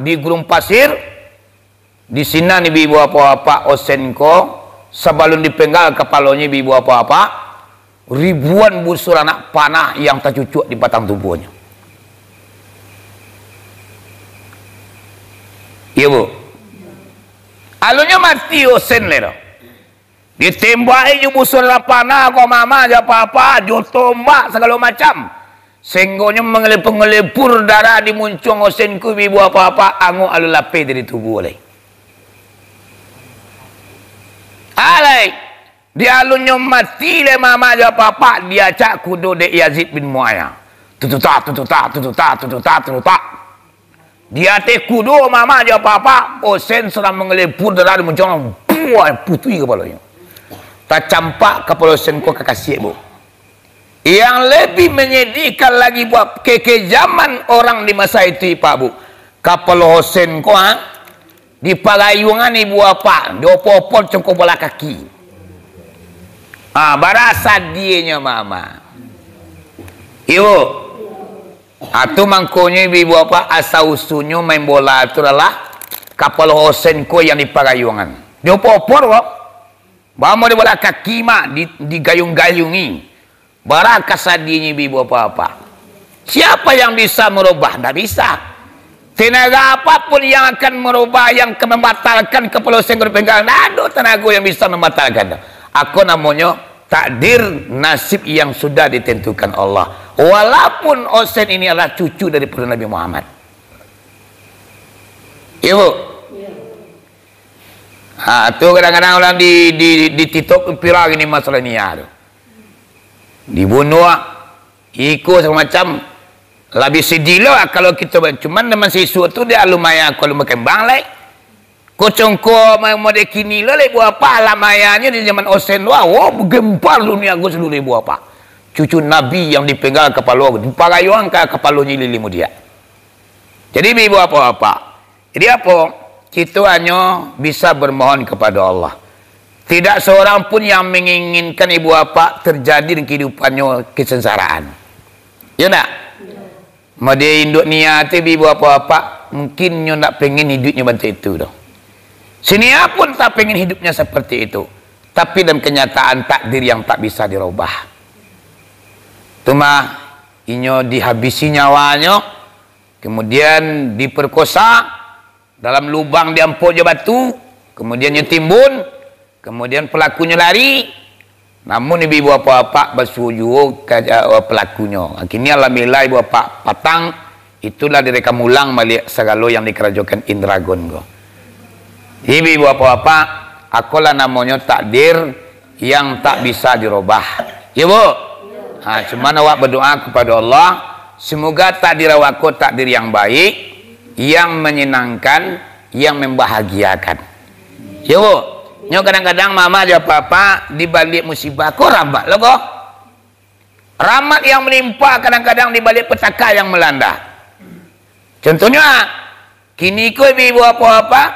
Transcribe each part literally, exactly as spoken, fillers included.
di gurun pasir, di sinan ibu-ibu bapak-bapak Osen ko, sabalun dipenggal kapalonyo ibu-ibu bapak-bapak, ribuan busur anak panah yang tacucuak di batang tubuahnyo. Iyo, Bu. Alunnyo mati Osen lai tu. Ditembaki jo busur anak panah ko, mama jo papa, jo tombak sagalo macam. Sahinggonyo mangele-, mangelebur darah di muncuang Osen ko, ibu bapak-bapak, angok alun lapeh dari tubuah lai. Alai, di alunnyo mati lai mama jo papa, diacak kudo dek Yazid bin Muawiah. Tututak, tututak, tututak, tututak, tututak. Di ateh kudo mama jo papa, Osen sadang mangelebur darah di muncuang, buah putuih kapalonyo. Tacampak kapalo Osen ko ka kasiak, Bu. Yang lebih menyedihkan lagi, buah kekejaman orang di masa itu, Pak, Bu. Kapalo Osen ko, ha, di parayuangan ibu bapak, diopo-opo congko bola kaki. Ah, bara sadiahnyo mama. Iyo. Atu mangkonyo ibu bapak, asa usunyo main bola tu adalah kapalo Osen ko yang di parayuangan. Diopo-opo ko. Bamo di bola kaki mak, di, digayung-gayungi. Bara kasadiahnyo ibu bapak-bapak. Siapa yang bisa merubah? Ndak bisa. Tenaga apapun yang akan merubah, yang akan membatalkan kapalo Osen ko dipenggal, ndak ado tenaga yang bisa membatalkan. Ako namonyo takdir, nasib yang sudah ditentukan Allah. Walaupun Osen ini adalah cucu daripada Nabi Muhammad. Iyo, Bu? Ha, tu kadang-kadang urang di, di, di TikTok tu viral gini masalah Nia tu. Dibunuah, iko sagalo macam. Labiah sadih lo kalau kito ba-, cuman zaman sisuk tu dia alun maya ko alun bakambang lai. Ko congko ma-, model kini lo lai buah apa, alam mayanya di zaman Osen tu, ah, oh, bagempar dunia ko saluruh buah apa. Cucu Nabi yang dipenggal kapalo, diparayuang ka kapalonyo ililih mudiak. Jadi, ibu bapak-bapak, jadi apo? Kito hanyo bisa bermohon kepada Allah. Tidak seorang pun yang menginginkan ibu bapak terjadi di kehidupannyo kesengsaraan. Ya ndak? Mode induk Nia tu, ibu bapak-bapak, mungkin nyo ndak pengen hidupnyo bantuak itu doh. Si Nia pun tak pengen hidupnya seperti itu. Tapi dalam kenyataan takdir yang tak bisa dirubah. Tu mah, inyo dihabisi nyawanyo, kemudian diperkosa, dalam lubang diampok jo batu, kemudian nyo timbun, kemudian pelakunyo lari. Namun ibu-ibu bapak-bapak basuo juo ka, eh, pelakunyo. Kini alhamdulillah ibu bapak patang, itulah direkam ulang baliak sagalo yang dikarajokan Indragon ko. Ibu-ibu bapak-bapak, akolah namonyo takdir yang tak bisa dirubah. Ya, Bu? Ha, cuman awak berdoa kepada Allah, semoga takdir awak ko takdir yang baik, yang menyenangkan, yang membahagiakan. Ya, Bu? Nyo kadang-kadang mama jo papa di baliak musibah ko rahmat lo ko. Rahmat yang menimpa kadang-kadang di baliak petaka yang melanda. Contohnya, kini ko ibu-ibu bapak-bapak,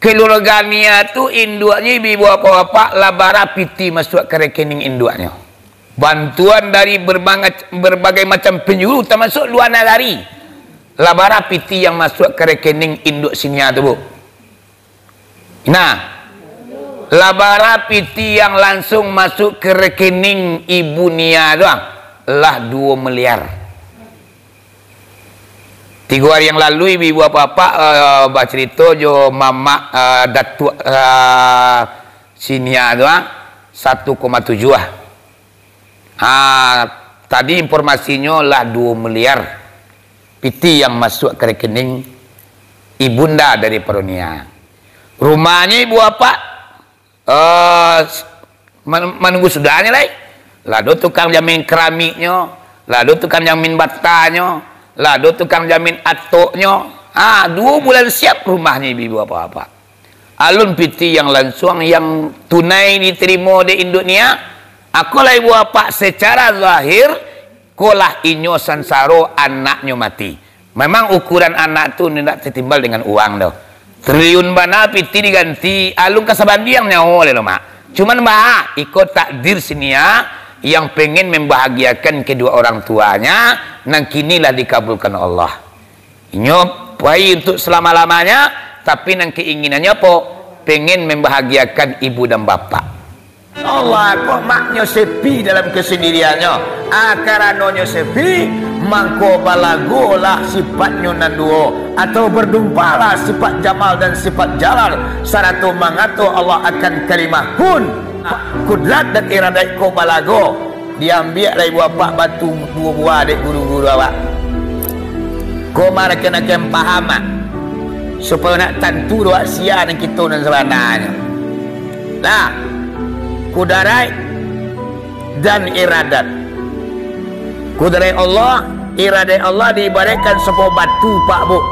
keluarga Nia tu induaknyo ibu-ibu bapak-bapak lah bara piti masuak ka rekening induaknyo. Bantuan dari berbagai, berbagai macam penjuru, termasuk luar nagari. Lah bara piti yang masuak ka rekening induak si Nia tu, Bu. Nah, lah bara piti yang langsung masuk ka rekening ibu Nia tu, ah, lah duo miliar. Tigo hari yang lalu, ibu-ibu bapak-bapak, eh, bacarito jo mamak, eh, datuak, eh, si Nia tu, ah, satu koma tujuh, ah. Ha, tadi informasinyo lah duo miliar piti yang masuak ka rekening ibunda daripado Nia. Rumahnyo ibu bapak, eh, man-, manunggu sudahnyo lai. Lah ado tukang jamin keramiknyo, lah ado tukang jamin batanyo, lah ado tukang jamin atoknyo. Ha, duo bulan siap rumahnyo ibu-ibu bapak-bapak. Alun piti yang lansuang yang tunai ditarimo dek induak Nia, ako lai buah apak secara zahir, ko lah inyo sansaro anaknyo mati. Memang ukuran anak tu indak tatimbal dengan uang doh. Triliun bana piti diganti, alun ka sabandiang nyawo lai lo, Mak. Cuman, Mak, iko takdir si Nia yang pengen membahagiakan kedua orang tuanya, nan kini lah dikabulkan Allah. Inyo Pai untuak salamo-lamonyo, tapi nan kainginannyo apo? Pengen mambahagiakan ibu dan bapak. Allah, kok maknyo sepi dalam kasandiriannyo. Ah, karanonyo sepi, mangko balagolah sifatnyo nan duo, atau badumpalah sifat jamal dan sifat jalal, sarato mangato Allah akan kalimah kun. Kudrat dan iradaik ko balago. Diambiak lai buah apak batu duo buah dek guru-guru awak. Ko marakan-akan paham, ah, supayo nak tantu doh sia nan kito nan sabananyo. Nah, kudaraik dan iradat. Kudaraik Allah, iradaik Allah diibaraikkan sabuah batu, Pak, Bu.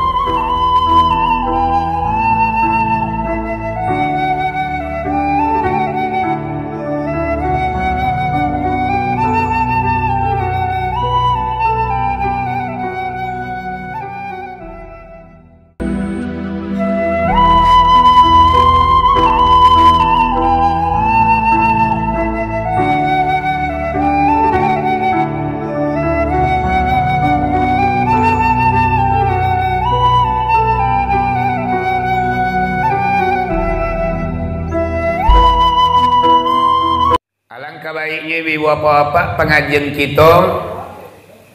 Alangkah baiknyo, ibu-ibu, bapak-bapak, pangajian kito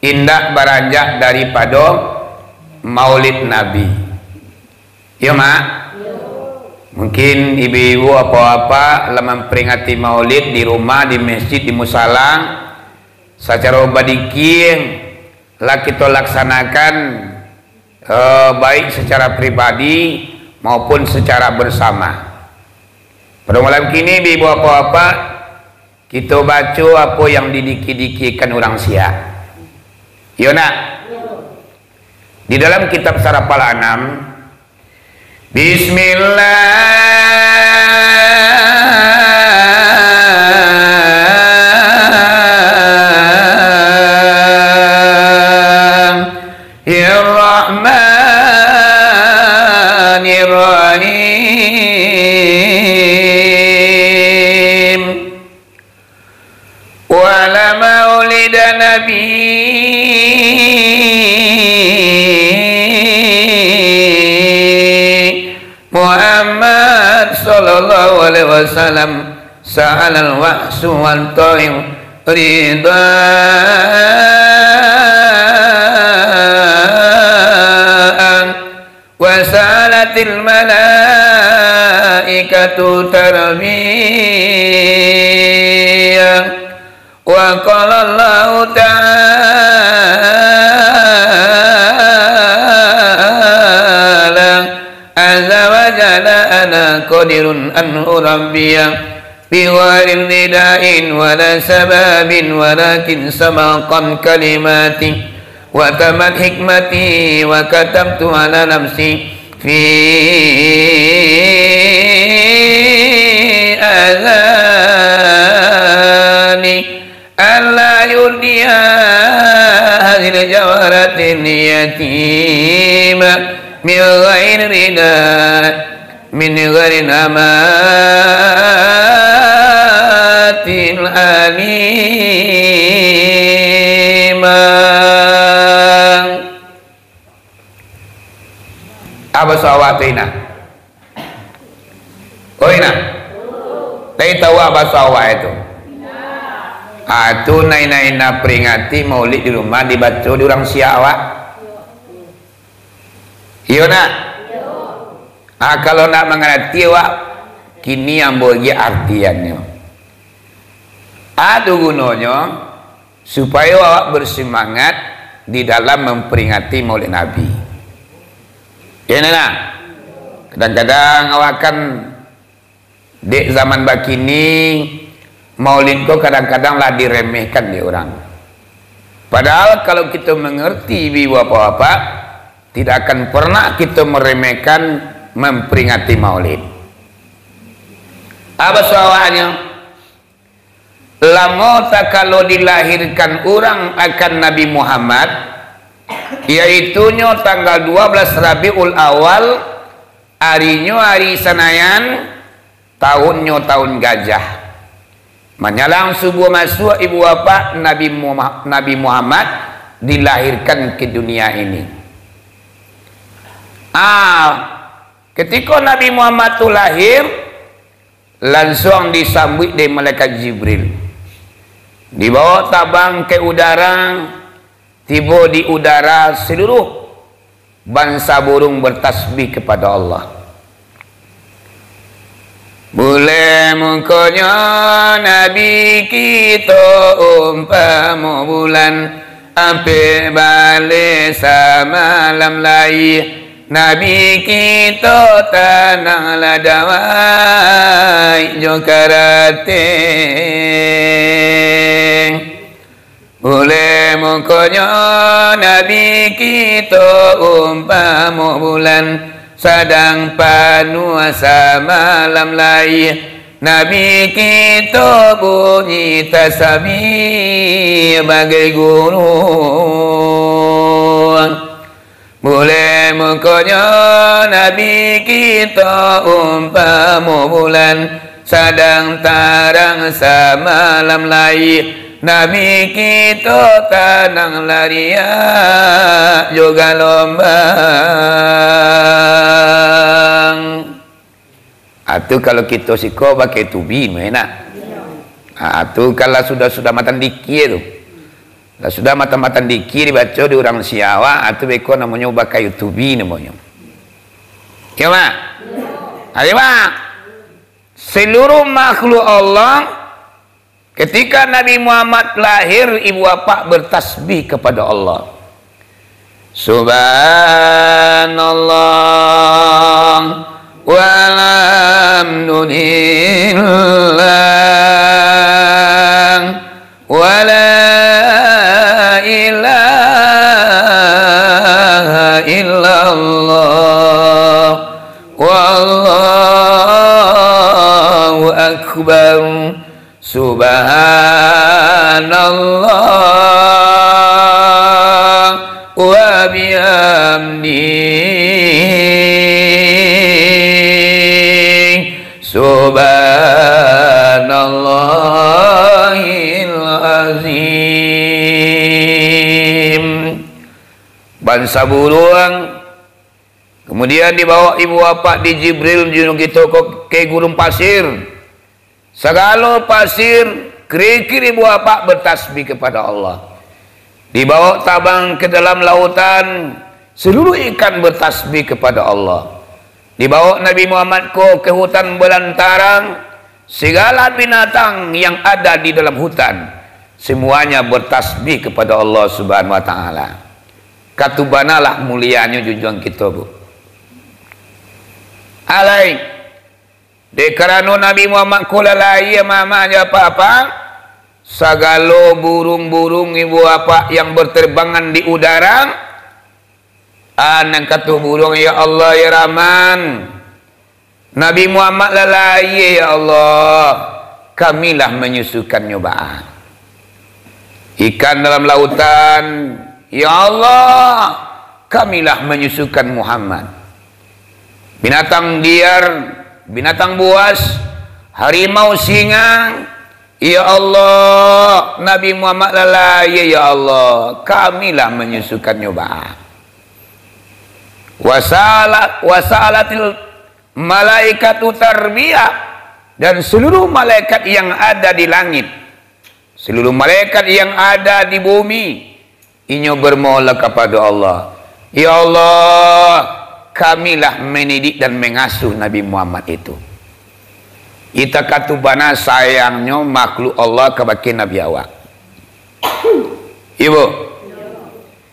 indak baranjak daripado Maulid Nabi. Iyo, Mak? Mungkin ibu-ibu, bapak-bapak lah mamperingati Maulid di rumah, di masjid, di musala, sacaro badikia lah kito laksanakan, eh, baik secara pribadi maupun secara bersama. Pada malam kini, ibu-ibu, bapak-bapak, kito baco apo yang didiki-dikikan urang siak. Iyo nak? Di dalam kitab Sarafal Anam, Bismillahirrahmanirrahim. Wala maulida Nabi Muhammad sallallahu alaihi wasallam sa'alal wahsu wal tayr ridaan. Wa salatil malaikatu tarbiyah. Wa qala Allahu Ta'ala azza wa jalla, "Ana qadirun an urabbiya bi ghairi rida'in wala sababin, walakin sabaqat kalimati wa tammat hikmati wa katabtu ala nafsi fi azani alla yurdiya hadzal jawharatil yatima min ghairi rida, min ghairi namatil alima." Apo baso awak tu, Inah? Oi, Inah. Lai tahu apo baso awak itu? Ah, tu nan Inah-Inah peringati Maulid di rumah dibaco di urang siak awak. Iyo nak? Ah, kalau nak mangarati awak, kini ambo agiah artiannyo. Ado gunonyo supayo awak bersemangat di dalam memperingati Maulid Nabi. Iyo nak? Kadang-kadang awak kan dek zaman bakini, Maulid ko kadang-kadang lah diremehkan dek urang. Padahal kalau kito mangarati, ibu-ibu, bapak-bapak, tidak akan pernah kito meremehkan memperingati Maulid. Apo baso awaknyo? Lamo takalo dilahirkan urang akan Nabi Muhammad, yaitunyo tanggal dua belas Rabiul Awal, arinyo ari Sanayan, tahunnyo tahun gajah. Manyalang subuah masuak, ibu bapak, Nabi Muha-, Nabi Muhammad dilahirkan ke dunia ini. Ah, ketiko Nabi Muhammad tu lahir, lansuang disambuik dek malaikat Jibril. Dibawa tabang ka udara, tibo di udara, seluruh bansa burung bertasbih kepada Allah. Buliah mangkonyo Nabi kito umpamo bulan, ampek baleh samalam lai. Nabi kito tananglah dawai jo karateh. Buliah mangkonyo Nabi kito umpamo bulan, sadang panuah samalam lai. Nabi kito bunyi tasbih bagai guruang. Buliah mangkonyo Nabi kito umpamo bulan, sadang tarang samalam lai. Nabi kito tananglah riak jo galombang. Atu kalau kito siko pakai tubi, mah enak. Ha, atu kalau sudah-sudah matan dikia tu. Lah sudah matan-matan dikia dibaco di urang Siawak, atu beko namonyo pakai tubi namonyo. Iyo, Mak? Ayo, Mak. Seluruh makhluk Allah, ketika Nabi Muhammad lahir, ibu bapak bertasbih kepada Allah. Subhanallah walhamdulillah wala ilaha illallah wallahu akbar. Subhanallah wa bihamdih. Subhanallahil azim. Bansa buruang, kemudian dibawa ibu bapak di Jibril, junjungan kito ko, ka gurun pasir. Sagalo pasir, kerikil ibu bapak bertasbih kepada Allah. Dibawa tabang ke dalam lautan, seluruh ikan bertasbih kepada Allah. Dibawa Nabi Muhammad ko ke hutan belantara, segala binatang yang ada di dalam hutan, semuanya bertasbih kepada Allah Subhanahu wa Ta'ala. Katubanalah mulianyo junjuang kito, Bu. Alai, dek karano Nabi Muhammad ko lah lahia mama jo papa, sagalo burung-burung ibu bapak yang berterbangan di udara, ah, nan kato buruang, "Ya Allah, ya Rahman, Nabi Muhammad lah lahia, ya Allah, kami lah manyusukannyo baa." Ikan dalam lautan, "Ya Allah, kami lah manyusukan Muhammad." Binatang liar, binatang buas, harimau, singa, "Ya Allah, Nabi Muhammad lah lahia, ya Allah, kami lah manyusukannyo baa." Wasala-, wasalatil malaikatu tarbiyah, dan seluruh malaikat yang ada di langit, seluruh malaikat yang ada di bumi, inyo bermohonlah kapado Allah, "Ya Allah, kamilah mendidik dan mengasuh Nabi Muhammad itu." Ita katu bana sayangnyo makhluk Allah kabake Nabi awak. Ibu,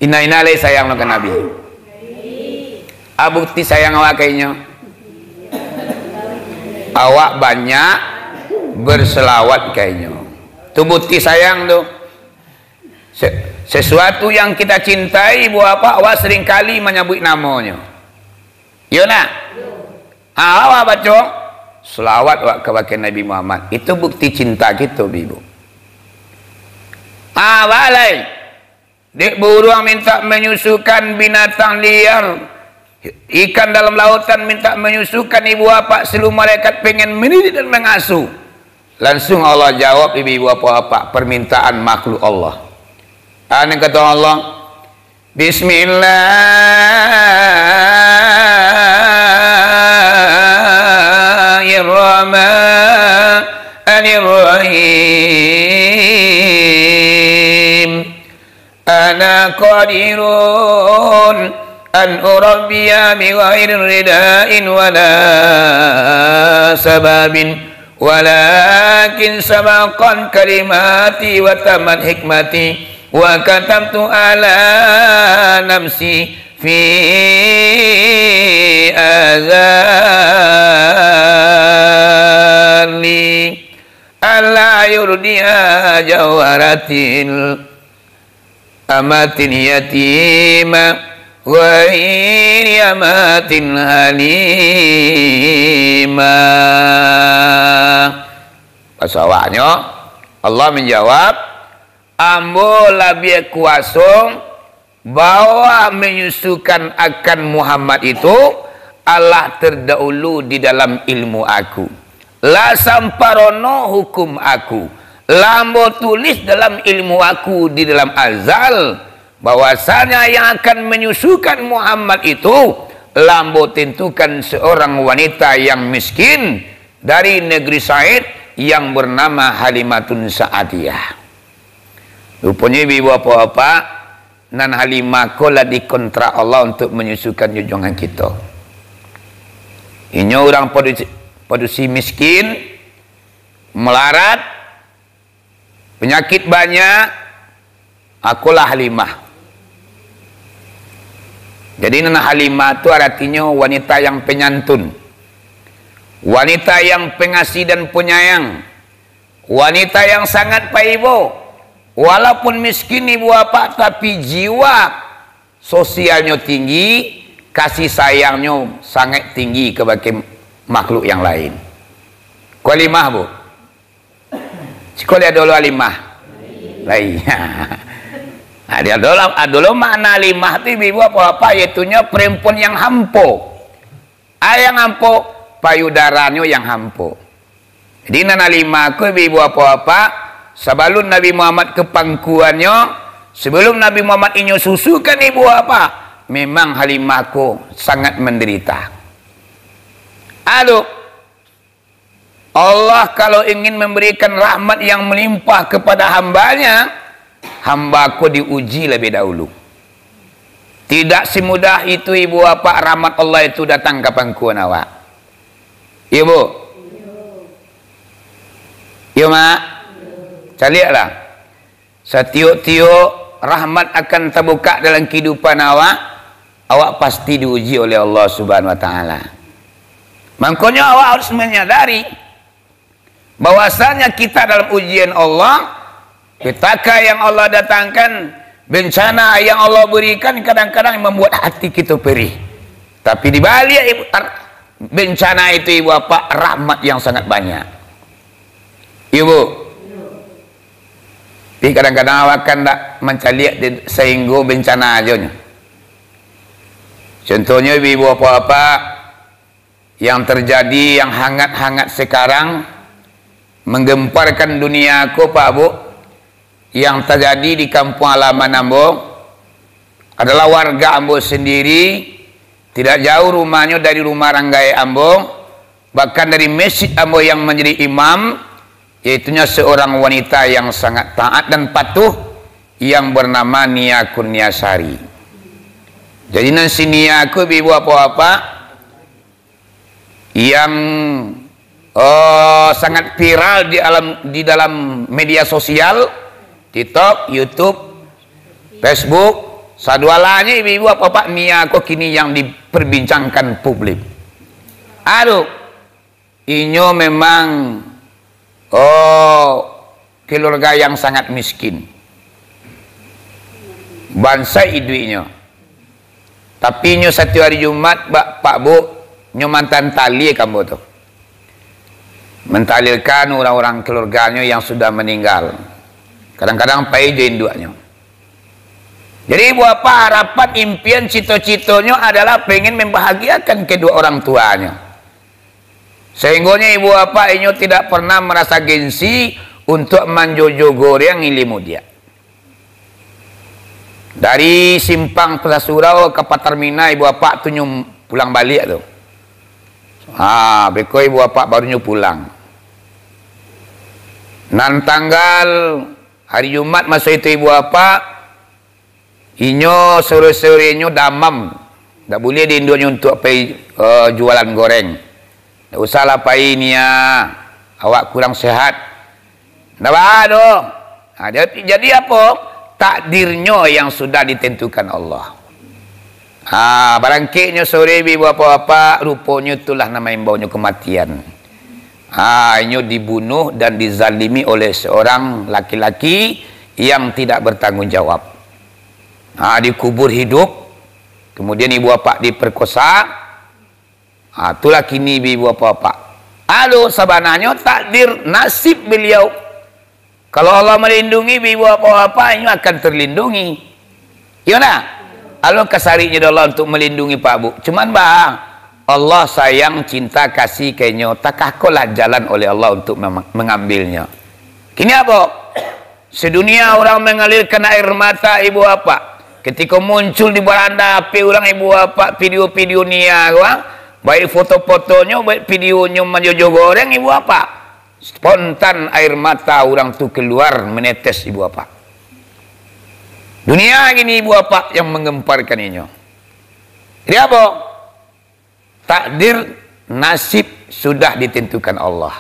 ina-ina lai sayang lo ka Nabi. A bukti sayang awak ka inyo? Awak banyak berselawat ka inyo. Tu bukti sayang tu. Se-, sesuatu yang kita cintai, ibu bapak, awak seringkali manyabuik namonyo. Iyo nak? Ha, awak baco selawat awak kabake Nabi Muhammad. Itu bukti cinta kito, ibu. Ha, balai. Dek buruang mintak manyusukan binatang liar, ikan dalam lautan mintak manyusukan ibu bapak, seluruh malaikat pengen mendidik dan mengasuh. Langsung Allah jawab, ibu bapak-bapak, permintaan makhluk Allah. Anu kata Allah, "Bismillah." ربي بغير رداء ولا سباب، ولكن سبقت كلماتي وتمت حكمتي، وكتبت على نفسي في أزلي ألا يرضي جوهرة أمة يتيمة غير أمة حليمة. Pasawahnyo, Allah manjawab, "Ambo labiah kuaso bahwa manyusukan akan Muhammad itu alah tardahulu di dalam ilmu Aku. Lah samparono hukum Aku. Lah Ambo tulis dalam ilmu Aku di dalam azal, bahwasanya yang akan manyusukan Muhammad itu, lah Ambo tentukan seorang wanita yang miskin dari negeri Said yang bernama Halimatun Sa'adiyah." Ruponyo, ibu-ibu, bapak-bapak, nan Halimah ko lah dikontrak Allah untuk manyusukan junjungan kito. Inyo urang padusi, padusi miskin, malarat, panyakik banyak, akolah Halimah. Jadi, nan Halimah tu aratinyo wanita yang penyantun, wanita yang pengasih dan penyayang, wanita yang sangat paibo. Walaupun miskin, ibu bapak, tapi jiwa sosialnyo tinggi, kasih sayangnyo sangat tinggi kabake makhluk yang lain. Ko Halimah, Bu? Siko lai ado lo Halimah? Lai. Nah, di ado lo, ado lo makna Halimah tu, ibu-ibu, bapak-bapak, yaitunya perempuan yang hampo. Ayang ampo, payudarannyo yang hampo. Jadi, nan Halimah ko, ibu-ibu, bapak-bapak, sabalun Nabi Muhammad ka pangkuannyo, sabalun Nabi Muhammad inyo susukan, ibu bapak, memang Halimah ko sangat mandarita. Aduh, Allah kalau ingin memberikan rahmat yang melimpah kepada hamba-Nya, hamba ko diuji lebih dahulu. Tidak semudah itu, ibu bapak, rahmat Allah itu datang ka pangkuan awak. Iyo, Bu? Iyo, Mak? Caliaklah. Satiok-tiok rahmat akan tabukak dalam kahidupan awak, awak pasti diuji oleh Allah Subhanahu wa Ta'ala. Mangkonyo, awak harus manyadari bahwasanya kita dalam ujian Allah, petaka yang Allah datangkan, bencana yang Allah berikan, kadang-kadang membuat hati kita perih. Tapi di balik ibu, ar-, bencana itu, ibu bapak, rahmat yang sangat banyak. Iyo, Bu? Tapi kadang-kadang awak kan ndak mancaliak di, sahinggo bencana ajo nyo. Contohnyo, ibu-ibu, bapak-bapak, yang terjadi, yang hangat-hangat sekarang, menggemparkan dunia ko, Pak, Bu, yang terjadi di kampung halaman ambo, adalah warga ambo sendiri, tidak jauh rumahnyo dari rumah ranggai ambo, bahkan dari masjid ambo yang menjadi imam, yaitunya seorang wanita yang sangat taat dan patuh, yang bernama Nia Kurniasari. Jadi, nan si Nia ko, ibu-ibu, bapak-bapak, yang, eh, sangat viral di alam, di dalam media sosial, TikTok, YouTube, Facebook, sadualanyo, ibu-ibu, bapak-bapak, Nia ko kini yang diperbincangkan publik. Aduh, inyo memang, oh, keluarga yang sangat miskin. Bansaik iduiknyo. Tapi inyo satiok ari Jumat, Pak, Pak, Bu, nyo mantantali ka ambo tu. Mentalilkan urang-urang keluarganyo yang sudah meninggal. Kadang-kadang pai jo induaknyo. Jadi, ibu bapak, harapan, impian, cito-citonyo adalah pengen membahagiakan kedua orang tuanyo. Sahinggonyo ibu bapak inyo tidak pernah merasa gengsi untuk manjojo goreng ilimu dia. Dari simpang Pasar Surau ka Patar Mina, ibu bapak tu nyo pulang baliak tu. Ha, beko ibu bapak baru nyo pulang. Nan tanggal hari Jumat maso itu, ibu bapak, inyo sore-sorenyo damam Tak buliah diinduaknyo untuak pai, eh, jualan goreng. Ndak usahlah pai, Nia. Awak kurang sehat. Ndak baa doh. Ha, jadi, jadi apo? Takdirnyo yang sudah ditentukan Allah. Ha, barangkeknyo sore, ibu bapak-bapak, ruponyo itulah nan maimbaunyo kematian. Ha, inyo dibunuh dan dizalimi oleh seorang laki-laki yang tidak bertanggung jawab. Ha, dikubur hidup, kemudian ibu bapak diperkosa. Ha, itulah kini, ibu bapak-bapak. Ado sabananyo takdir nasib beliau. Kalau Allah melindungi, ibu bapak-bapak, inyo akan terlindungi. Iyo ndak? Alun kasariknyo dek Allah untuk melindungi Pak Bu. Cuman, baa, Allah sayang, cinta kasih ka inyo, takahkolah jalan oleh Allah untuk mem-, mengambilnyo. Kini apo? Sedunia urang mengalirkan air mata, ibu bapak. Ketiko muncul di baranda H P urang, ibu bapak, video-video Nia ko, ah, baik foto-fotonyo, baik videonyo manjojo goreng, ibu bapak. Spontan air mata urang tu keluar menetes, ibu bapak. Dunia kini, ibu bapak, yang menggemparkan inyo. Jadi apo? Takdir, nasib sudah ditentukan Allah.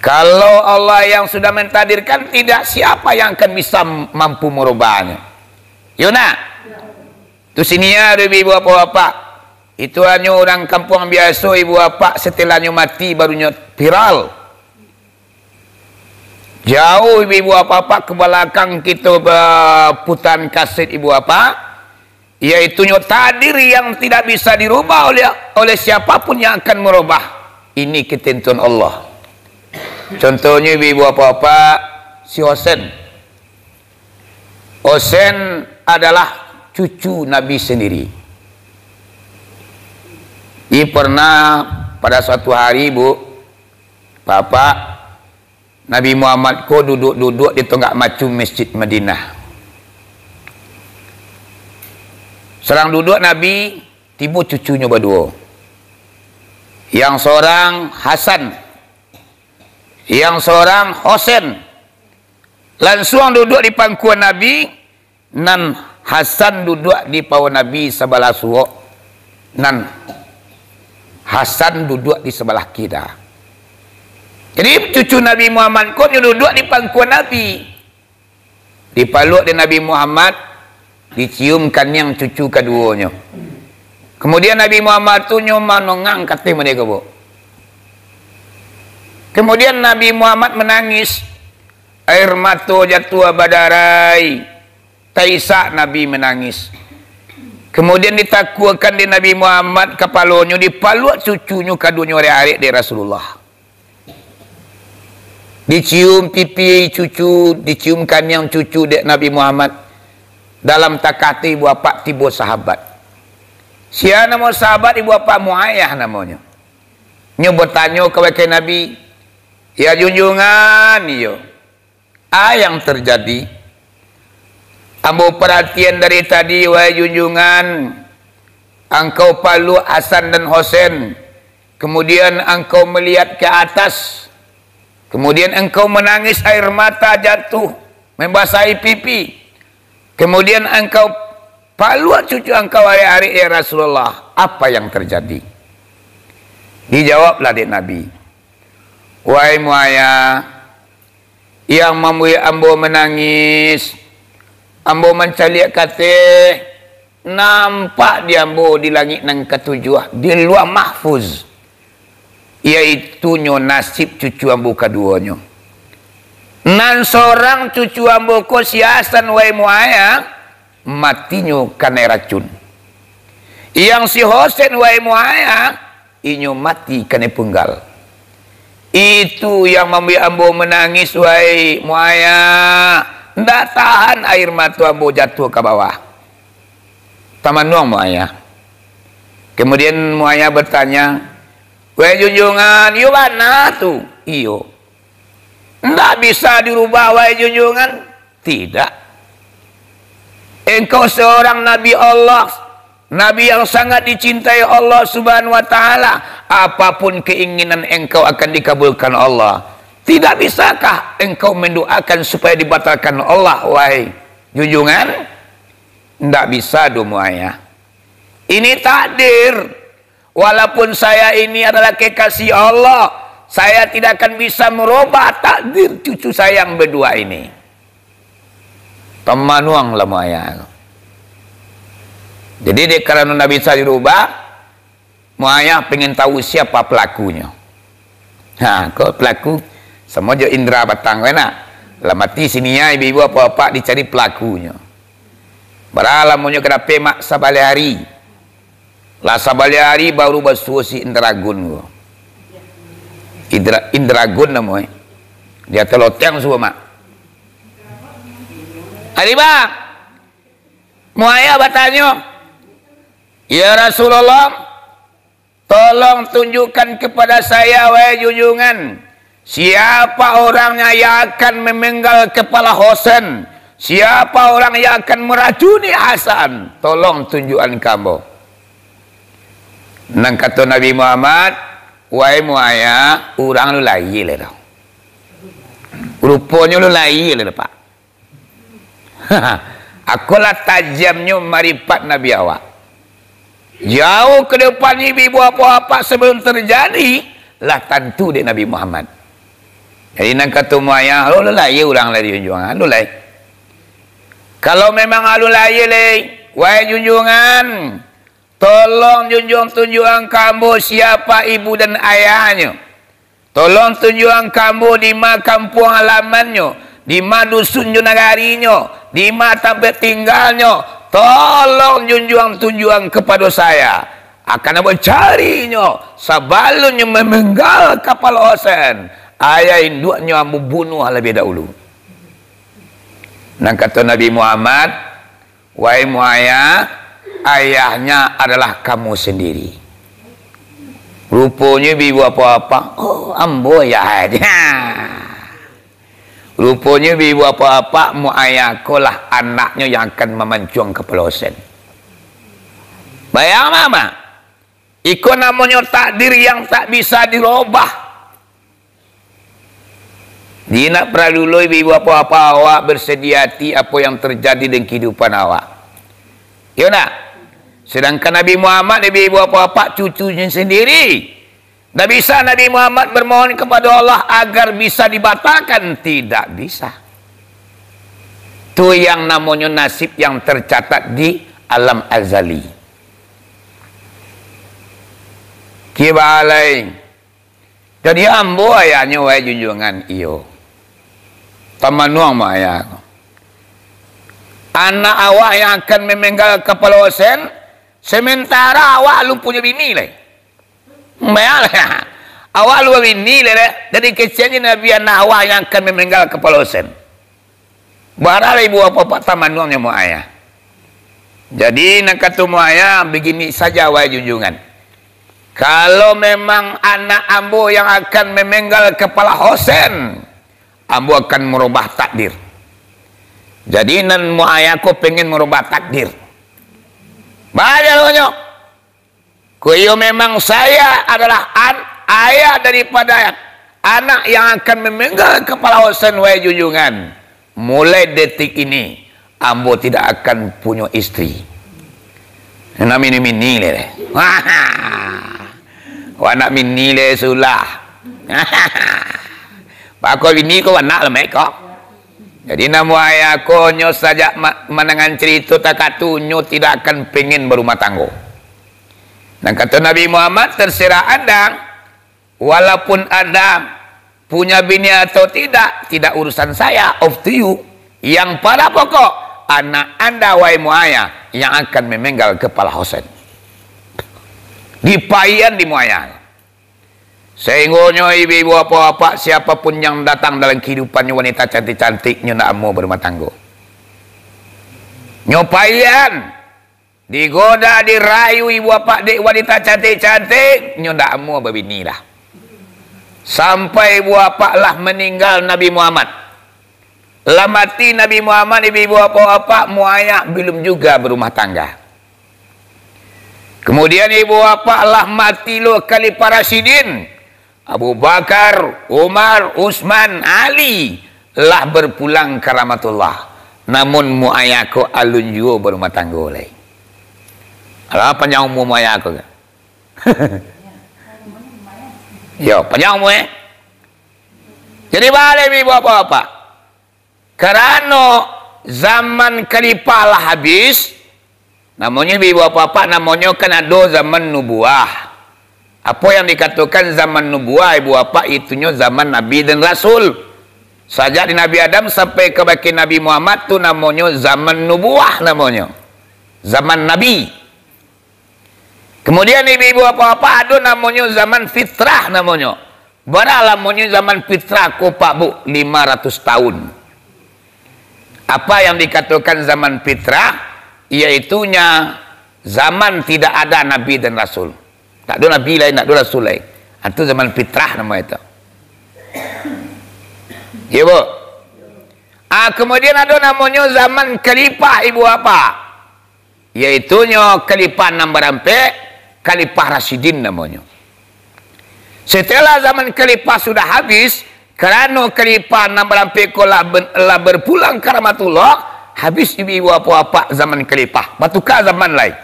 Kalau Allah yang sudah mentakdirkan, tidak siapa yang akan bisa mampu merubahnya. Yo ndak? Tu si Nia tu, ibu bapak-bapak. Itu hanyo urang kampuang biaso, ibu bapak, setelah nyo mati baru nyo viral. Jauh, ibu bapak-bapak, ke balakang kito baputan kaset, ibu bapak, yaitunyo takdir yang tidak bisa dirubah oleh, oleh siapapun yang akan merubah. Ini ketentuan Allah. Contohnyo, ibu bapak-bapak, si Hosen. Hosen adalah cucu Nabi sendiri. Jadi pernah pada suatu hari, Bu, Bapak, Nabi Muhammad ko duduak-duduak di tonggak macu Masjid Madinah. Sadang duduak Nabi, tibo cucunyo baduo. Yang sorang Hasan, yang sorang Hosen. Lansuang duduak di pangkuan Nabi, nan Hasan duduak di pawo Nabi sabalah suok, nan Hasan duduak di sabalah kida. Jadi, cucu Nabi Muhammad ko nyo duduak di pangkuan Nabi. Dipaluak dek Nabi Muhammad, dicium kaniang cucu kaduonyo. Kemudian Nabi Muhammad tu nyo manongang ka ateh mereka, Bu. Kemudian Nabi Muhammad menangis. Air mato jatuah badarai. Taisak Nabi manangis. Kemudian ditakuakan dek Nabi Muhammad kapalonyo, dipaluak cucunyo kaduonyo arek-arek dek Rasulullah. Dicium pipi cucu, dicium kaniang cucu dek Nabi Muhammad. Dalam takah tu, ibu apak, tibo sahabat. Sia namo sahabat, ibu apak? Muaiyah namonyo. Nyo batanyo kabake Nabi, "Ya junjungan, iyo, a yang terjadi? Ambo paratian dari tadi, wahai junjungan, angkau paluak Hasan dan Hosen, kemudian angkau melihat ke atas, kemudian angkau menangis, air mata jatuh, membasahi pipi. Kemudian angkau paluak cucu angkau arek-arek, ya Rasulullah, apa yang terjadi?" Dijawablah dek Nabi, "Wahai Muaiyah, yang mambuek ambo manangis, ambo mancaliak ka ateh, nampak di ambo di langik nan katujuah, di Lauh Mahfuz, yaitunyo nasib cucu ambo kaduonyo. Nan sorang cucu ambo ko, si Hasan, wahai Muaiyah, matinyo kanai racun. Yang si Hosen, wahai Muaiyah, inyo mati kanai punggal. Itu yang mambuek ambo manangis, wahai Muaiyah. Ndak tahan air mato ambo jatuah ka bawah." Tamanuang Muaiyah. Kemudian Muaiyah bertanya, "Wahai junjungan, iyo bana tu?" "Iyo." "Ndak bisa dirubah, wahai junjungan?" "Tidak. Engkau seorang Nabi Allah, Nabi yang sangat dicintai Allah Subhanahu wa Ta'ala. Apapun keinginan engkau akan dikabulkan Allah. Tidak bisakah engkau mendoakan supaya dibatalkan Allah, wahai junjungan?" "Ndak bisa doh, Muaiyah." Ini takdir. Walaupun saya ini adalah kekasih Allah, saya tidak akan bisa merubah takdir cucu saya yang berdua ini. Tamanuang lah Mu'ayyah. Jadi, dek karano ndak bisa dirubah, Mu'ayyah pengen tahu siapa pelakunya. Ha, kok pelaku? Samo jo indra batang, kan nak? Lah mati siniai, ibu-ibu, apak-apak, dicari pelakunya. Bara lamonyo ka dapek, Mak? Sabaleh ari. Lah sabaleh ari baru basuo si Indragun ko. Indra-, Indragun namo e. Di ateh loteng suo, Mak. Ari, Bang. Mu'ayyah batanyo, "Ya Rasulullah, tolong tunjukkan kepada saya, wahai junjungan, siapa orangnya yang akan memenggal kepala Husain? Siapa orang yang akan meracuni Hasan? Tolong tunjukkan ka ambo." Nan kato Nabi Muhammad, "Wahai Mu'ayyah, urang lu lahia lai tu. Ruponyo lu lahia lai tu, Pak." Akolah tajamnyo maripat Nabi awak. Jauh ka depan, ibu-ibu, apak-apak, sabalun tarjadi, lah tantu dek Nabi Muhammad. Jadi, nan kato Mu'ayyah, "Alun lahia urang lai, junjungan, alun lai. Kalau memang alun lahia lai, wahai junjungan, tolong junjungan tunjuakan ka ambo siapa ibu dan ayahnyo. Tolong tunjuakan ka ambo di ma kampuang halamannyo, di ma dusun jo nagarinyo, di ma tampek tinggalnyo. Tolong junjungan tunjuakan kapado saya. Akan ambo carinyo, sabalunnyo mamenggal kapalo Husain, ayah induaknyo ambo bunuah labiah dahulu." Nan kato Nabi Muhammad, "Wahai Mu'ayyah, ayahnya adalah kamu sendiri." Ruponyo ibu-ibu, apak-apak, "Oh, ambo ayah." Ruponyo ibu-ibu, apak-apak, Mu'ayyah ko lah anaknyo yang akan mamancuang kapalo Husain. Bayang, Mak. Iko namonyo takdir yang tak bisa dirobah. Jadi, ndak paralu lo ibu-ibu, apak-apak, awak bersedih hati apo yang terjadi dalam kehidupan awak. Iyo ndak? Sedangkan Nabi Muhammad, ibu-ibu, apak-apak, cucunyo sendiri. Ndak bisa Nabi Muhammad bermohon kepada Allah agar bisa dibatalkan. Tidak bisa. Tu yang namonyo nasib yang tercatat di alam azali. Kibalai. Jadi, ambo ayahnyo, wahai junjungan, iyo. Tamanuang mah ayah. Anak awak yang akan memenggal kapalo Husain, sementara awak alun punyo bini lai. Bayanglah, awak alun babini lai, lai. Dari kecil je Nabi anak awak yang akan memenggal kapalo Husain. Baralah ibu apak-apak tamanuangnyo Mu'ayyah. Jadi, nan kato Mu'ayyah, "Begini saja, wahai junjungan. Kalau memang anak ambo yang akan memenggal kapalo Husain, ambo akan merubah takdir." Jadi, nan Mu'ayyah ko pengen merubah takdir. Baa jalonyo? Ko iyo memang saya adalah an-, ayah daripada anak yang akan memenggal kapalo Husain, wahai junjungan. Mulai detik ini, ambo tidak akan punyo istri. Nak mini-mini le. Wah, nak mini le sulah. Bako bini ko anak lemek ko. Jadi, nan Mu'ayyah ko nyo sajak ma-, mandangan carito takatu, nyo tidak akan pengen barumah tanggo. Nan kato Nabi Muhammad, "Terserah anda, walaupun anda punya bini atau tidak, tidak urusan saya, off to you. Yang pada pokok, anak anda, wahai Mu'ayyah, yang akan memenggal kapalo Husain." Dipaian di Mu'ayyah. Sahinggonyo ibu-ibu, apak-apak, siapapun yang datang dalam kehidupannyo wanita cantik-cantik, nyo ndak amuah barumah tanggo. Nyo paian. Digoda, dirayu ibu apak dek wanita cantik-cantik, nyo ndak amuah babini lah. Sampai ibu apak lah maninggal Nabi Muhammad. Lah mati Nabi Muhammad, ibu apak-apak, Mu'ayyah belum juga barumah tangga. Kemudian ibu apak lah mati lo Khalifah Rasyidin. Abu Bakar, Umar, Utsman, Ali lah berpulang ka rahmatullah. Namun Mu'ayyah ko alun juo barumah tanggo lai. Alah, panjang umua ayah ko. Yo, panjang umua, eh. Jadi, baa lai ibu bapak-bapak. Karano zaman khalifah lah habis, namonyo ibu bapak-bapak, namonyo kan ado zaman nubuah. Apo yang dikatokan zaman nubuah, ibu bapak, itunyo zaman nabi dan rasul. Sajak di Nabi Adam sampai kabake Nabi Muhammad tu namonyo zaman nubuah namonyo. Zaman nabi. Kemudian ibu-ibu bapak-bapak, ado namonyo zaman fitrah namonyo. Bara lamonyo zaman fitrah ko, Pak Bu? Lima ratus tahun. Apa yang dikatokan zaman fitrah? Iyaitunya zaman tidak ada nabi dan rasul. Tak ado nabi lai, tak ado rasul lai. Ah, tu zaman fitrah namo itu. Iyo, Bu? Ah, kemudian ado namonyo zaman khalifah, ibu bapak. Yaitunyo khalifah nan barampek, khalifah Rasyidin namonyo. Setelah zaman khalifah sudah habis, karano khalifah nan barampek ko lah ben-, lah berpulang ka rahmatullah, habis ibu-ibu bapak-bapak zaman khalifah, batuka zaman lai.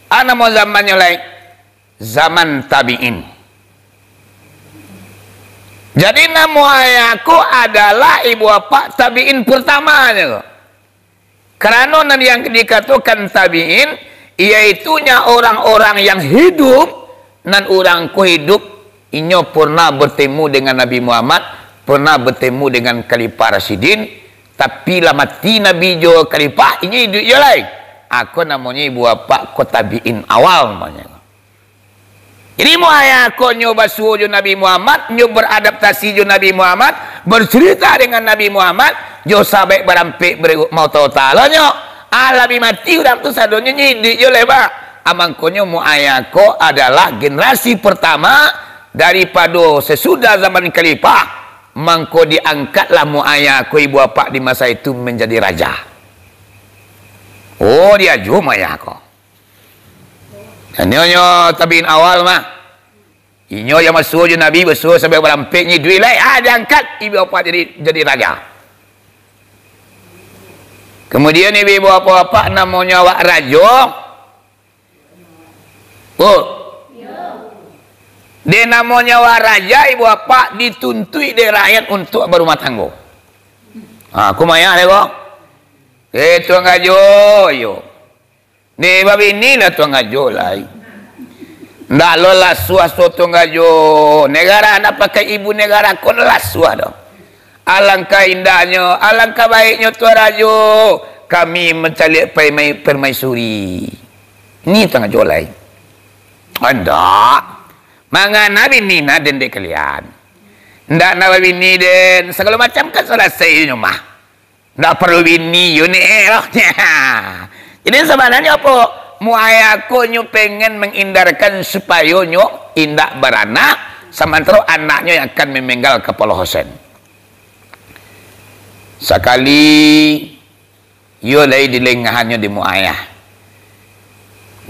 A namo zamannyo lai? Zaman tabi'in. Jadi, namo ayah ko adalah ibu bapak tabi'in pertamanyo ko. Karano nan yang dikatokan tabi'in, iyaitunyo orang-orang yang hidup, nan urang ko hidup, inyo pernah bertemu dengan Nabi Muhammad, pernah bertemu dengan Khalifah Rasyidin, tapi lah mati Nabi jo Khalifah, inyo hiduik juo lai. Ako namonyo ibu bapak ko tabi'in awal namonyo. Jadi, muk ayah ko nyo basuo jo Nabi Muhammad, nyo beradaptasi jo Nabi Muhammad, bercerita dengan Nabi Muhammad, jo sahabat barampek bariuk mauta-uta lo nyo. Alah bi mati urang tu sadonyo, nyo iduik juo lai, Pak. Ah, mangkonyo muk ayah ko adalah generasi pertama daripado sesudah zaman khalifah, mangko diangkatlah muk ayah ko ibu apak di masa itu menjadi raja. Oh, diajuah muk ayah ko. Inyo nyo tabiin awal mah. Inyo yang basuo jo Nabi, basuo sampai barampek nyo iduik lai, ah, diangkat ibu apak jadi, jadi raja. Kemudian ibu-ibu apak-apak namonyo awak rajo. Oh. Dek namonyo awak raja, ibu apak dituntuik dek rakyat untuk barumah tanggo. Ah, kumayan dek ko. Eh, Tuan Rajo, yo. Dek babini lah Tuan Rajo lai. Ndak lo lasuah so Tuan Rajo. Negara ndak pakai ibu negara ko lasuah doh. Alangkah indahnyo, alangkah baiknyo Tuan Rajo, kami mancaliak permai-, permaisuri. Ni Tuan Rajo lai. Ndak. Mangana bini na den dek kalian. Ndak nak babini den. Sagalo macam kan salasai nyo mah. Ndak paralu bini yo ni, eh, lah. Jadi, sabananyo apo? Muk ayah ko nyo pengen manghindarkan supayo nyo indak baranak, samantaro anaknyo yang akan mamenggal kapalo Hosen. Sakali, iyo lai dilengahannyo dek muk ayah.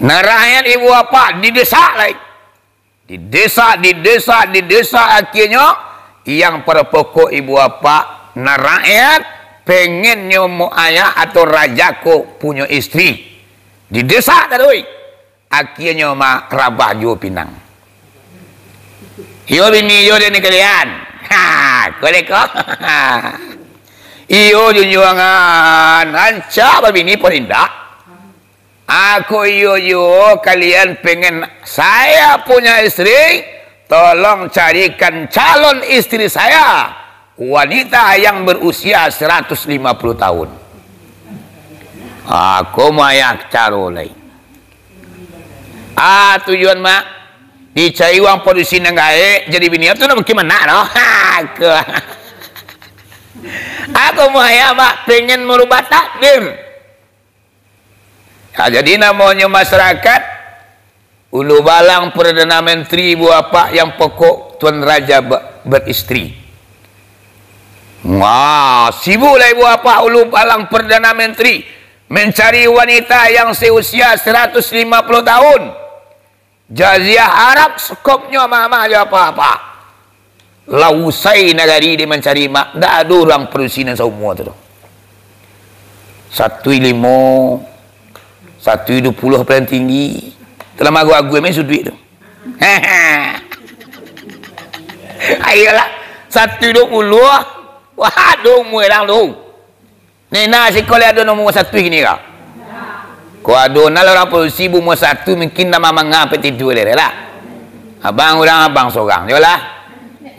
Nan rakyat ibu apak didesak lai. Didesak, didesak, didesak, akhirnyo, yang pada pokok ibu apak, nan rakyat, pengennyo muk ayah atau raja ko punyo istri. Didesak taruih. Akhirnyo mah rabah juo pinang. Iyo bini, iyo dek ni kalian. Ha, ko dek ko. Iyo junjuangan, rancak babini pun indak. Ako iyo juo kalian pengen saya punya istri, tolong carikan calon istri saya, wanita yang berusia seratus lima puluh tahun. Ako muk ayah caro lai. Ah, tujuan mak, dicari urang padusi nan gaek, jadi bini tu nak bagaimana tu? Ha, ako. Ako muk ayah mak pengen merubah takdir. Ya, jadi namonyo masyarakat, Ulu Balang Perdana Menteri ibu apak yang pokok Tuan Raja be-, beristri. Wah, sibuklah ibu apak Ulu Balang Perdana Menteri mencari wanita yang seusia seratus lima puluh tahun. Jazirah Arab sekopnyo mama jo apa-apa. Lah usai nagari dek mancari mak, ndak ado urang padusi nan saumua tu doh. Satu limo, Satu duo puluah paling tinggi. Dalam agu-agu main suduik tu. Ayolah, satu duo puluah. Wah, ado umua urang tu. Nena siko lai ado nan umua satu kini ko. Ko ado nan lah urang produksi umua satu, mungkin nan mamanga sampai tiduah lai lah. Abang urang abang sorang, yolah.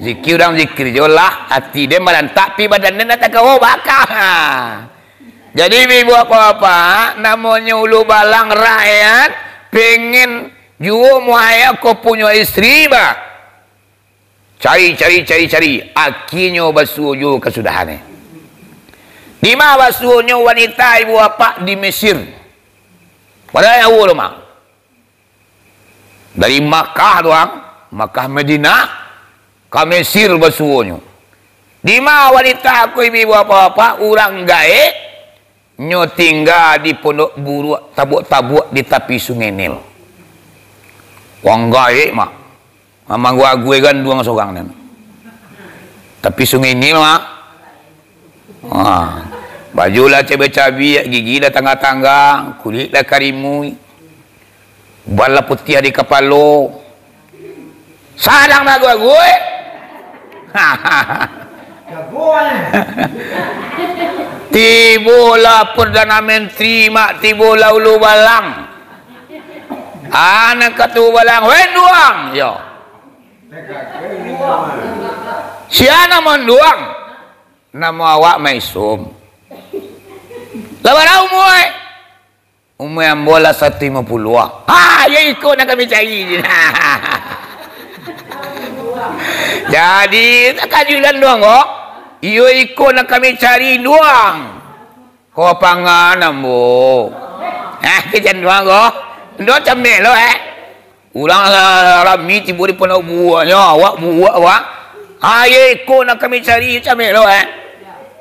Zikir urang zikir, yolah. Ati den balantak, pi badan den nak takawo baka. Jadi, ibu-ibu, bapak-bapak, namonyo ulu balang rakyat, pengen juo muayo ko punyo istri, bah. Cari, cari, cari, cari. Akhirnyo basuo juo kasudahannyo. Di ma basuonyo wanita, ibu bapak? Di Mesir. Padahal jauah tu mah. Dari Makkah tu, ang, Makkah Madinah, ka Mesir basuonyo. Di ma wanita ko, ibu-ibu, bapak-bapak? Urang gaek, nyo tingga di pondok buruak, tabuak-tabuak di tapi Sungai Nil. Urang gaek, mak. Mamang gua ague ganduang sorang nian. Tapi Sungai Nil, mak. Ha. Baju lah cabiak-cabiak, gigi lah tangga-tangga, kulik lah karimui. Uban lah putiah di kapalo. Sadang bagu-agu, eh. Tibolah Perdana Menteri, mak, tibolah ulu balang. Anak katu balang, "Weh, Anduang!" Yo. Sia namo Anduang? Namo awak Maisum. Lah bara umua, eh? Umua ambo lah satu limo puluah. Ha, iyo iko nan kami cari. Jadi, takajuik lah Anduang ko. Iyo iko nan kami cari, Anduang. Ko pangan ambo. Ha, kecek Anduang ko. Anduang cameh lo, eh. Urang rami tibo di pondok buruaknyo, awak buruak, awak. Ha, iyo iko nan kami cari, cameh lo, eh.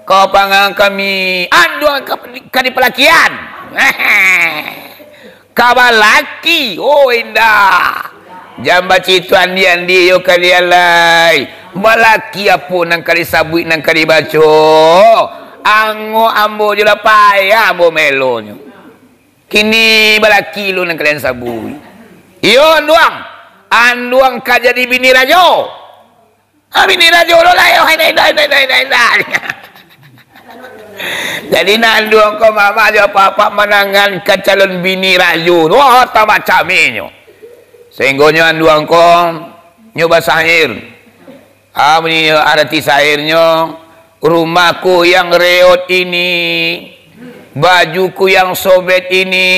Ka pangan kami, Anduang ka, ka dipalakian. Ka balaki, oh indak. Jan bacito andi-andi yo kalian lai. Balaki apo nan ka disabuik, nan ka dibaco? Angok ambo jo lah payah ambo maelonyo. Kini balaki lo nan kalian sabuik. Iyo, Anduang. Anduang ka jadi bini rajo. Ah, bini rajo lo lah, yo, indak, indak, indak, indak, indak. Jadi, nak Anduang ko, mamak jo apak-apak manangan ka calon bini rajo tu, oh, tambah camehnyo. Sahinggonyo Anduang ko, nyo basair. Ah, bunyi arati syairnyo, "Rumahku yang reot ini, bajuku yang sobek ini,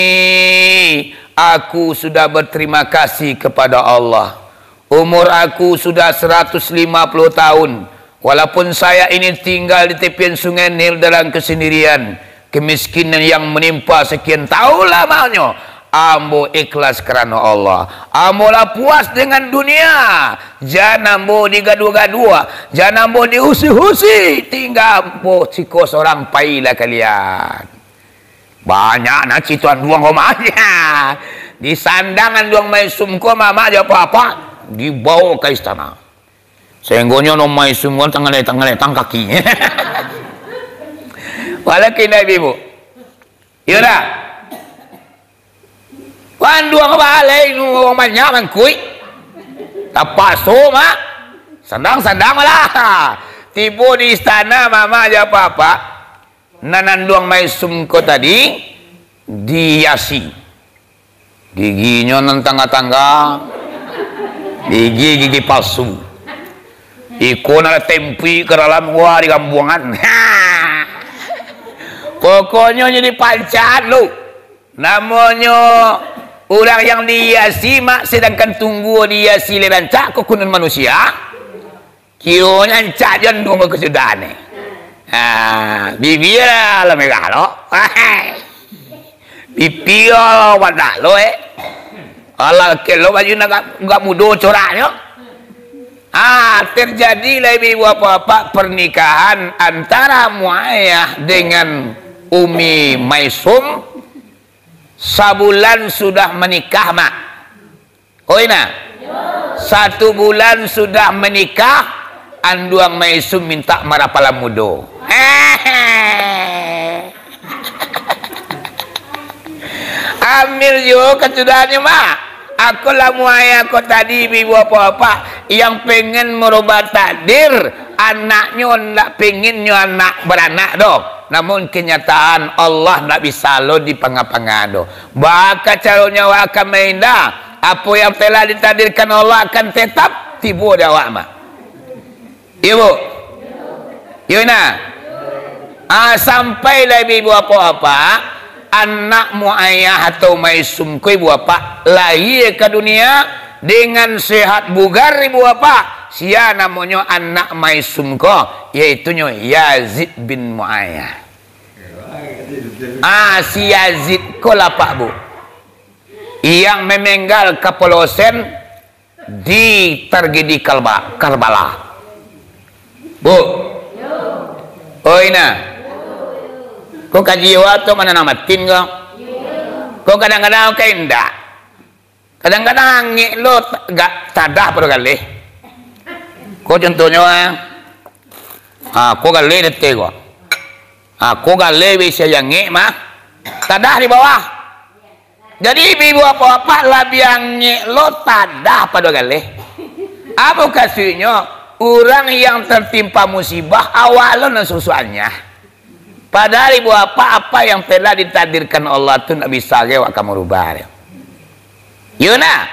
aku sudah berterima kasih kepada Allah. Umur aku sudah seratus lima puluh tahun. Walaupun saya ini tinggal di tepian Sungai Nil dalam kesendirian, kemiskinan yang menimpa sekian tahun lamanyo, ambo ikhlas karano Allah. Ambo lah puas dengan dunia. Jan ambo digaduah-gaduah, jan ambo diusik-usik. Tingga ambo siko sorang, pailah kalian." Banyak nah carito Anduang ko mah. Disandang Anduang Maisum ko, mamak jo apak-apak, dibawo ka istana. Sahinggonyo Anduang Maisum ko tanggaleh-tanggaleh tang kaki. Walakin, ibu-ibu. Iyo dah. Anduang baleh, urang banyak mangkuik. Tapaso, mak. Sandang-sandang lah. Tibo di istana, mamak jo apak-apak. Nan Anduang Maisum ko tadi dihiasi. Giginyo nan tangga-tangga, gigi-gigi palsu. Iko nan lah tempuik ka dalam, wah, digambuangan. Pokoknyo jadi pancahan lo. Namonyo urang yang dihiasi, mak, sedangkan tunggua dihiasi lai rancak, kok kunun manusia. Kironyo rancak jo Anduang ko kasudahan ni. Ha, bibia lah merah lo. Pipi lo badak lo, eh. Alah, kelo baju nak agak, agak mudo coraknyo. Ha, terjadilah, ibu-ibu, apak-apak, pernikahan antara Muawiah dengan Umi Maisum. Sabulan sudah menikah, mak. Oi, nah. Satu bulan sudah menikah, Anduang Maisum minta marapalan mudo. Hehe. Ambil juo kasudahannyo, Mak. Ako lah muaia ko tadi, ibu-ibu, bapak-bapak, yang pengen merubah takdir, anaknyo ndak penginnyo anak baranak doh. Namun kenyataan Allah ndak bisa lo dipanga-panga doh. Baa caronyo awak akan maindah, apo yang telah ditakdirkan Allah akan tetap tibo di awak, Mak. Iyo, Bu? Iyo, nah. Ah, sampai lah ibu-ibu, bapak-bapak, anak muaia atau maisum ko, ibu bapak, lahia ka dunia dengan sehat bugar, ibu bapak. Sia namonyo anak maisum ko? Yaitunyo Yazid bin Muaia. Ah, si Yazid ko lah, Pak, Bu, yang memenggal kapalo Husain di tragedi Kalba-, Karbala. Bu. Oi, nah. Ko kaji awak tu mananam atin ko? Ko kadang-kadang ka indak. Kadang-kadang angek lo ta-, gak tadah pado galeh. Ko contohnyo, ah. Ah, ko galeh dete ko. Ah, ko galeh bisi angek mah. Tadah di bawah. Jadi, ibu-ibu, bapak-bapak, labiah angek lo tadah pado galeh. Apo kasuiknyo? Urang yang tertimpa musibah, awak lo nan susuaknyo. Padahal, ibu bapak, apa yang telah ditakdirkan Allah tu ndak bisa gai awak ka marubah. Yo nah?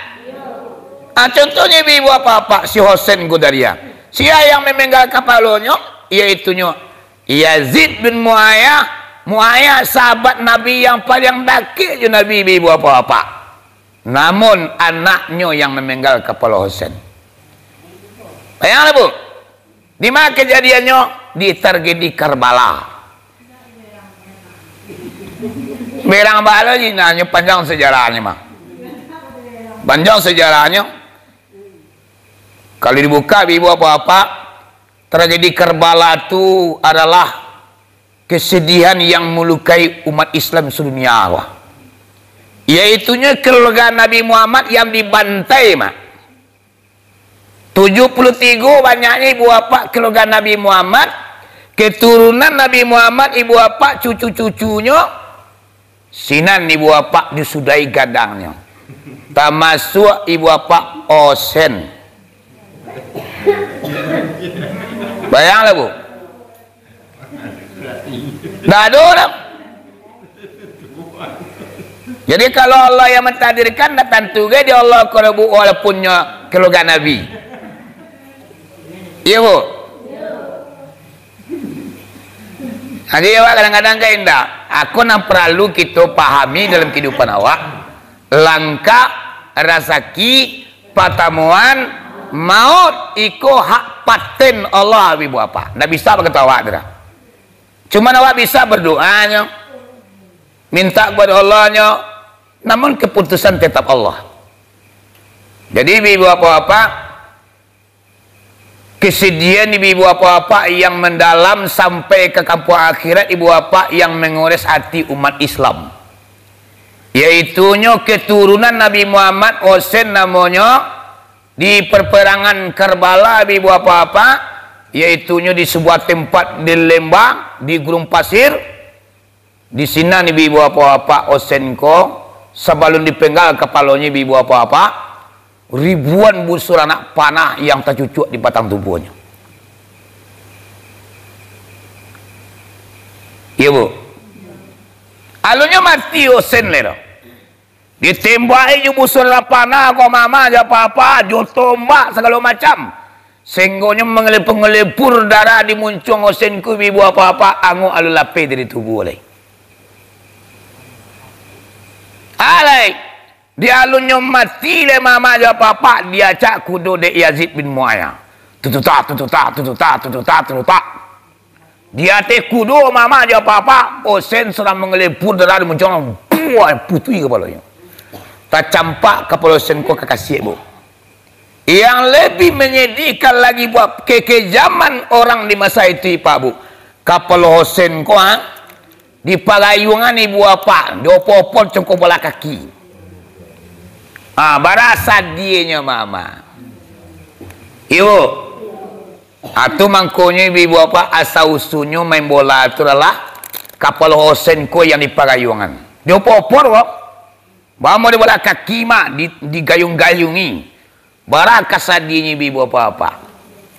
Ah, contohnyo, ibu-ibu, bapak-bapak, si Husain Gudaria. Sia yang memenggal kapalonyo, yaitunyo Yazid bin Muaia, Muaia sahabat Nabi yang paling dakek jo Nabi, ibu-ibu, bapak-bapak. Namun, anaknyo yang mamenggal kapalo Husain. Bayanglah, Bu. Di ma kajadiannyo? Di tragedi Karbala. Berang balo ji, nah, nyo panjang sejarahnyo mah. Panjang sejarahnyo. Kalau dibuka, ibu-ibu, bapak-bapak, tragedi Karbala tu adalah kesedihan yang melukai umat Islam sedunia, wah. Yaitunyo keluarga Nabi Muhammad yang dibantai, Mak. Tujuh puluh tigo banyaknyo, ibu bapak, keluarga Nabi Muhammad, keturunan Nabi Muhammad, ibu bapak, cucu-cucunyo, sinan ibu bapak disudahi gadangnyo. Tamasuak ibu bapak Husain. Bayanglah, Bu. Ndak ado doh. Jadi, kalau Allah yang mentakdirkan, ndak tantu gai di Allah ko, Bu, walaupun nyo keluarga Nabi. Iyo, Bu. Jadi, awak kadang-kadang kan indak. Ako nan paralu kito pahami dalam kahidupan awak, langkah, rasaki, patamuan, maut, iko hak paten Allah, ibu bapak. Ndak bisa bakato awak tu doh. Cuman awak bisa berdoanyo, minta kepada Allahnyo, namun keputusan tetap Allah. Jadi, ibu bapak-bapak, kesedihan ibu bapak-bapak yang mendalam sampai ke kampuang akhirat, ibu bapak, yang mengores hati umat Islam. Yaitunyo keturunan Nabi Muhammad, Husain namonyo, di perperangan Karbala, ibu bapak-bapak, yaitunyo di sebuah tempat di lembah, di gurun pasir. Di sinan, ibu-ibu, bapak-bapak, Husain ko, sabalun dipenggal kapalonyo, ibu-ibu, bapak-bapak, ribuan busur anak panah yang tacucuak di batang tubuahnyo. Iyo, Bu. Alunnyo mati Husain lai tu. Ditembak-i jo busur anak panah ko, mama jo papa, jo tombak sagalo macam. Sahinggonyo mangalebur-ngalebur darah di muncuang Husain ko, ibu-ibu, bapak-bapak, angok alun lapeh dari tubuah lai. Alai, di alunnyo mati lai mama jo papa, diacak kudo dek Yazid bin Muawiyyah. Tututak, tututak, tututak, tututak, tututak. Di ateh kudo mama jo papa, Husain sadang mangalebur darah di muncuang, buah, putui kapalonyo. Tacampak kapalo Husain ko ka kasiak, Bu. Yang lebih menyedihkan lagi, buah, kekejaman orang di masa itu, Pak, Bu. Kapalo Husain ko, ha, di parayuangan, ibu, bapak, diopor-opor congko bolah kaki. Ha, bara sadiahnyo mama. Iyo. Atu mangkonyo, ibu-ibu, bapak, asa usulnyo main bola tu adalah kapalo Husain ko yang di parayuangan. Diopor-opor ko. Bamo di bola kaki mah, di, digayung-gayungi. Bara kasadihnyo ibu-ibu bapak-bapak.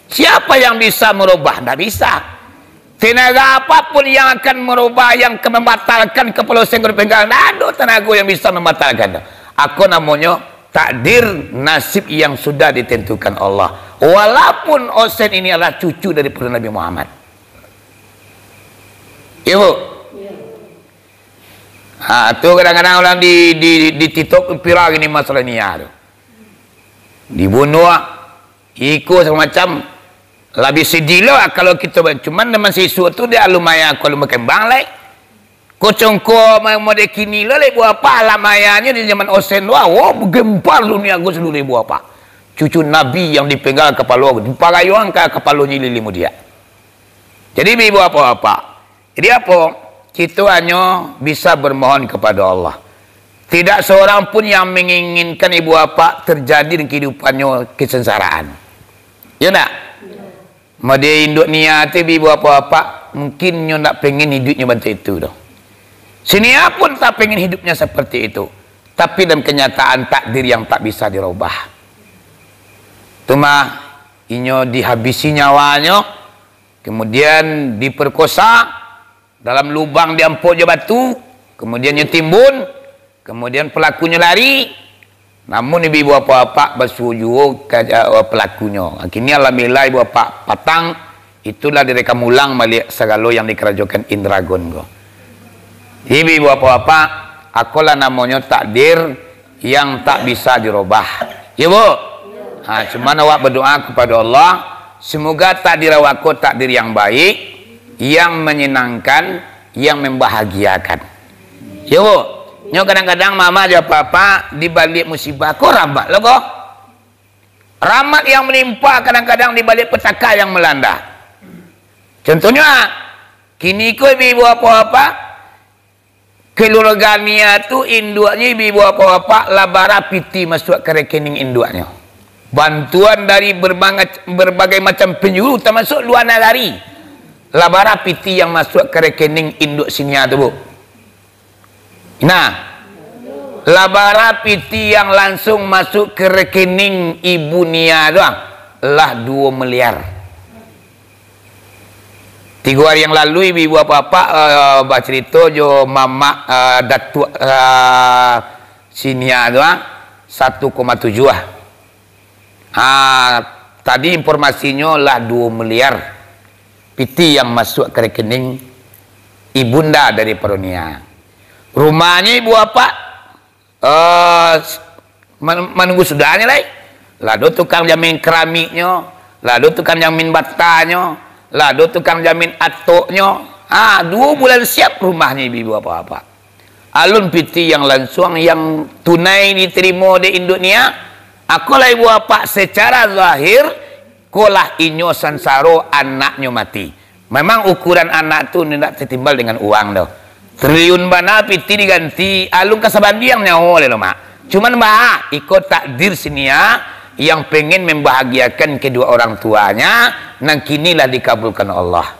Siapa yang bisa merubah? Ndak bisa. Tenaga apapun yang akan merubah, yang akan membatalkan kepala Husain ko dipenggal, ndak ado tenaga yang bisa membatalkan. Ako namonyo takdir nasib yang sudah ditentukan Allah. Walaupun Husain ini adalah cucu daripada Nabi Muhammad. Iyo, Bu? Ha, tu kadang-kadang urang di, di, di TikTok tu viral gini masalah Nia tu. Dibunuah, iko samacam. Labiah sadih lo kalau kito ba-, cuman dengan sisuk tu dia lumayan, kalau berkembang lai. Ko congko ma-, model kini lo lai buah apa, alam ayahnya di zaman Husain tu, wah, bergempar dunia ko seluruh buah apa. Cucu Nabi yang dipenggal kapalo, diparayuang ka kapalonyo lilimu dia. Jadi, ibu-ibu bapak-bapak, jadi apo? Kito hanyo bisa bermohon kepada Allah. Tidak seorang pun yang menginginkan ibu bapak terjadi di kehidupannyo kesengsaraan. Yo ndak? Mode induk Nia tu, ibu bapak-bapak, mungkin nyo ndak pengen hidupnyo bantuak itu doh. Si Nia pun tak pengen hidupnya seperti itu. Tapi dalam kenyataan takdir yang tak bisa dirubah. Tu mah, inyo dihabisi nyawanyo, kemudian diperkosa, dalam lubang diampok jo batu, kemudian nyo timbun, kemudian pelakunyo lari. Namun ibu-ibu bapak-bapak basuo juo ka, eh, pelakunyo. Kini alhamdulillah ibu bapak patang, itulah direkam ulang baliak sagalo yang dikarajokan Indragon ko. Ibu-ibu bapak-bapak, akolah namonyo takdir yang tak bisa dirubah. Yo, Bu? Ha, cuman awak berdoa kepada Allah, semoga takdir awak ko takdir yang baik, yang menyenangkan, yang membahagiakan. Yo, Bu? Nyo kadang-kadang mama jo papa di baliak musibah ko rahmat lo ko. Rahmat yang menimpa kadang-kadang di baliak petaka yang melanda. Contohnyo, kini ko ibu-ibu bapak-bapak, keluarga Nia tu, induaknyo ibu-ibu bapak-bapak, lah bara piti masuak ka rekening induaknyo. Bantuan dari berbagai, berbagai macam penjuru, termasuk luar nagari. Lah bara piti yang masuak ka rekening induak si Nia tu, Bu. Nah, lah bara piti yang langsung masuk ka rekening ibu Nia tu, ah, lah duo miliar. Tigo hari yang lalu, ibu-ibu bapak-bapak, eh, bacarito jo mamak, eh, datuak, eh, si Nia tu, ah, satu koma tujuh, ah. Ha, tadi informasinyo lah duo miliar piti yang masuak ka rekening ibunda dari Nia. Rumahnyo ibu bapak, eh, man-, manunggu sudahnyo lai. Lah ado tukang jamin keramiknyo, lah ado tukang jamin batanyo, lah ado tukang jamin atoknyo. Ha, duo bulan siap rumahnyo ibu-ibu bapak-bapak. Alun piti yang lansuang yang tunai ditarimo dek induak Nia, ako lai buah apak secara zahir, ko lah inyo sansaro anaknyo mati. Memang ukuran anak tu indak tatimbal dengan uang doh. Triliun bana piti diganti, alun ka sabandiang nyawo lai lo, Mak. Cuman, Mak, iko takdir si Nia yang pengen membahagiakan kedua orang tuanya, nan kini lah dikabulkan Allah.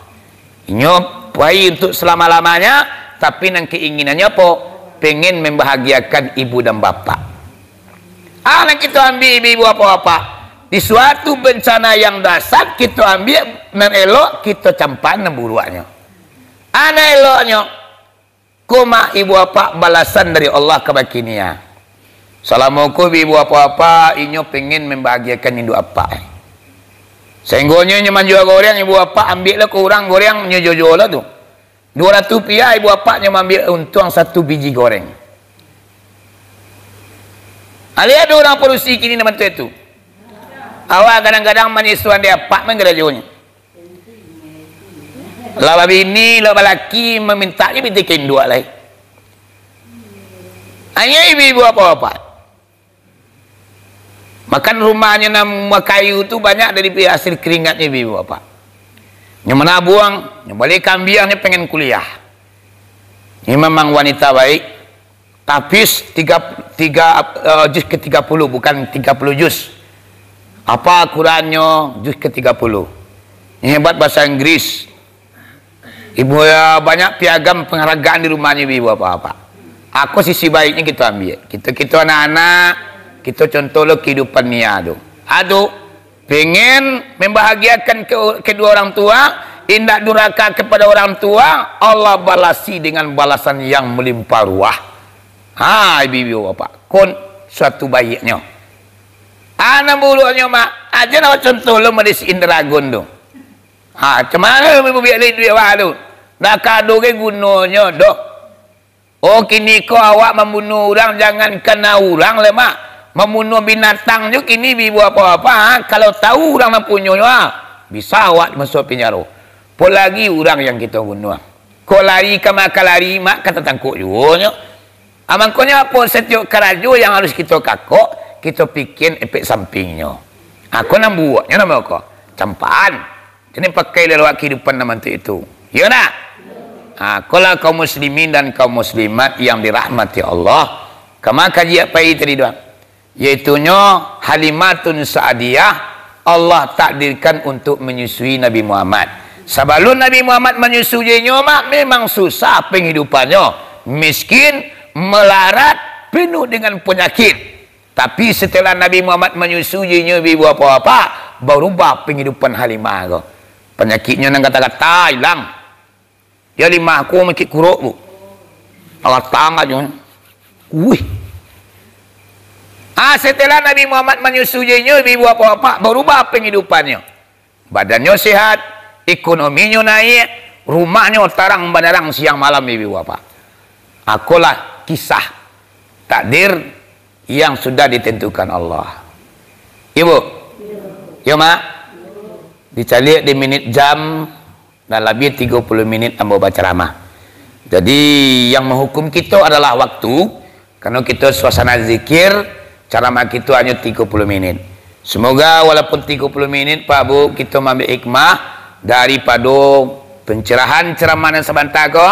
Inyo pai untuak salamo-lamonyo, tapi nan keinginannyo apo? Pengen membahagiakan ibu dan bapak. Ah, nan kito ambiak ibu-ibu bapak-bapak. Di suatu bencana yang dahsyat, kito ambiak nan elok, kito campakan nan buruaknyo. Ah, nan eloknyo, ko mah ibu bapak balasan dari Allah kabake Nia. Salamo ko ibu bapak-bapak, inyo pengen membahagiakan induak apak. Sahinggonyo inyo manjua goreng, ibu bapak ambiak lo ka urang goreng, inyo juo-juo lo tu. Duo ratuih rupiah, ibu bapak nyo maambiak untuang satu biji goreng. Alih ado urang padusi kini nan bantuak itu. Awak kadang-kadang manyisuan di apak main garajonyo. Lah babini, lah balaki, mamintak je pitih ka induak lai. Hanyo ibu-ibu bapak-bapak. Makan rumahnyo nan bakayu tu banyak dari hasil keringatnyo ibu bapak. Nyo manabuang, nyo bali kambiang, nyo pengen kuliah. Nyo memang wanita baik. Tahfiz tiga, tiga, eh, juz ketiga puluh, bukan tiga puluh juz. Apa Qurannyo juz ketiga puluh. Nyo hebat bahasa Inggris. Ibu, ya, banyak piagam penghargaan di rumahnyo ibu bapak-bapak. Ako sisi baiknyo kito ambiak. Kito-kito anak-anak, kito contoh lo kehidupan Nia tu. Ado, pengen membahagiakan ke-, kedua orang tua, indak duraka kepada orang tua, Allah balasi dengan balasan yang melimpah ruah. Ha, ibu-ibu bapak, kon suatu baiknyo. Anak buruaknyo, mak, aja nak contoh lo medisi Indra Agun tu. Ha, cuma lo ibu biak lai duit awak tu. Nak kado ke gunonyo doh. Oh, kini ko awak mambunuah urang, jangankan urang lai, mak. Mambunuah binatang jo kini bi buah apa-apa, ha? Kalau tahu urang nan punyo nyo, ha, bisa awak masuak pinjaro. Apolagi urang yang kito bunuah. Ko lari ka maka lari, mak, ka tatangkok juo nyo. Ha, mangkonyo apo, satiok karajo yang harus kito kakok, kito pikian epek sampingnyo. Ha, ko nan buruaknyo namo ko? Campaan. Jadi pakai lewat kehidupan nan bantuak itu. Iyo ndak? Ha, kolah kaum muslimin dan kaum muslimat yang dirahmati Allah. Kama kaji apai tadi tu? Yaitunyo Halimatun Sa'diyah, Allah takdirkan untuk menyusui Nabi Muhammad. Sabalun Nabi Muhammad manyusui inyo, mak, memang susah penghidupannyo, miskin, melarat, penuh dengan penyakit. Tapi setelah Nabi Muhammad manyusui inyo, ibu bapak-bapak, barubah panghidupan Halimah ko. Panyakiknyo nan gata-gata ilang. Yo, Halimah ko makik kurok tu. Alatang ajo. Wih. Ah, setelah Nabi Muhammad manyusui inyo, ibu bapak-bapak, barubah pangidupannyo. Badannyo sehat, ekonominyo naiak, rumahnyo tarang bandarang siang malam, ibu bapak. Akolah kisah takdir yang sudah ditentukan Allah. Ibu? Yo, Mak? Dicaliak di minit jam, dah labiah tigo puluh minit ambo bacaramah. Jadi, yang menghukum kito adalah waktu, karano kito suasana zikir, caramah kito hanyo tigo puluh minit. Semoga walaupun tigo puluh minit, Pak Bu, kito maambiak hikmah daripado pencerahan caramah nan sabanta ko,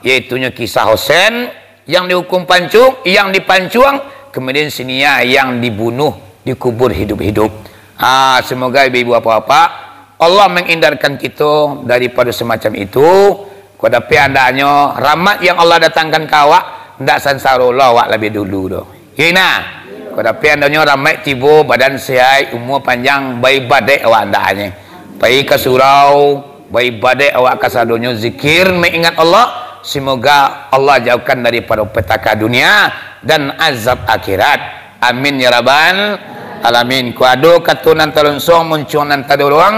yaitunyo kisah Hosen, yang dihukum pancung, yang dipancuang, kemudian si Nia yang dibunuh, dikubur hidup-hidup. Ah, semoga ibu-ibu, bapak-bapak, Allah menghindarkan kito daripada semacam itu. Kok dapek andaknyo rahmat yang Allah datangkan ka awak, ndak sansaro lo awak labiah dulu doh. Yo, Ina. Kok dapek andaknyo rahmat tibo, badan sehat, umua panjang, baibadat awak andaknyo. Pai ka surau, baibadat awak kasadonyo, zikir, maingat Allah. Semoga Allah jauhkan daripada petaka dunia dan azab akhirat. Amin ya rabbal alamin. Kok ado kato nan talonsong, muncuang nan tadorong,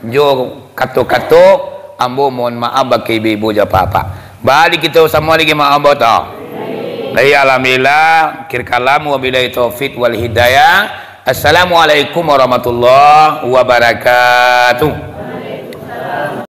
jo kato-kato, ambo mohon maaf bak ibu-ibu jo bapak-bapak. Baa kito samo lagi maaf ambo tau. Baik, alhamdulillah. Akhir kalam, wabillahi taufik wal hidayah. Assalamualaikum warahmatullahi wabarakatuh.